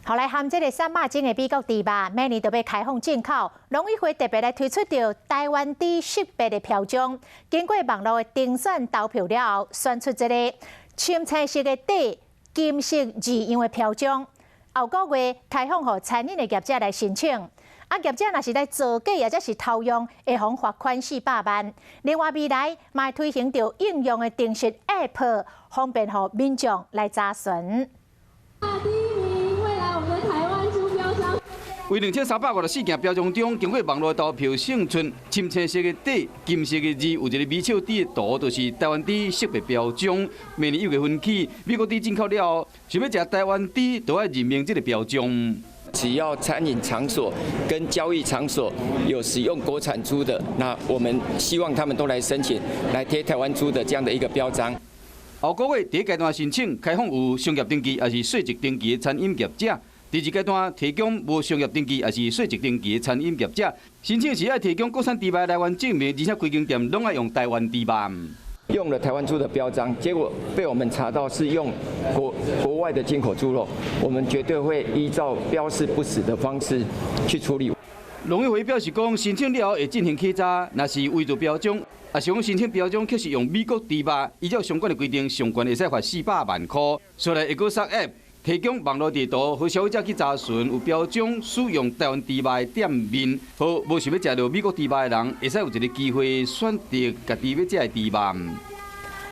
後來含這个瘦肉精的美國豬肉，明年就欲開放進口，農委會特別來推出著台灣豬識別的標章。經過網路的甄選投票了後，選出這个深青色的底、金色字樣的標章。後個月開放予餐飲的業者來申請。啊，業者若是來造假抑或是偷用，會予罰款400萬。另外，未來嘛會推行著應用的程式 App，方便予民眾來查詢。第一名，未來我們的台灣豬標章。為2354件標章中，經過網路投票勝出，深青色的底、金色的字，有一個美笑豬的圖，就是台灣豬識別標章。明年1月份起，美國豬進口了後，想欲食台灣豬，就愛認明這个標章。只要餐飲場所跟交易場所有使用國產豬的，那我們希望他們都來申請，來貼台灣豬的這樣的一個標章。後個月第一階段申請開放有商業登記抑是稅籍登記的餐飲業者，第二階段提供無商業登記抑是稅籍登記的餐飲業者，申請時愛提供國產豬肉來源證明，而且規間店攏愛用台灣豬肉。用了台灣豬的標章，結果被我們查到是用國外的進口豬肉，我們絕對會依照標示不實的方式去處理。農委會表示講，申請了後會進行稽查，若是偽造標章，抑是講申請標章卻是用美國豬肉，依照相關的規定，上懸會使罰400萬塊。所以會閣設 App 提供網路地圖，予消費者去查詢有標章使用台灣豬肉的店面，予無想欲食著美國豬肉的人，會使有一个機會選擇家己欲食的豬肉。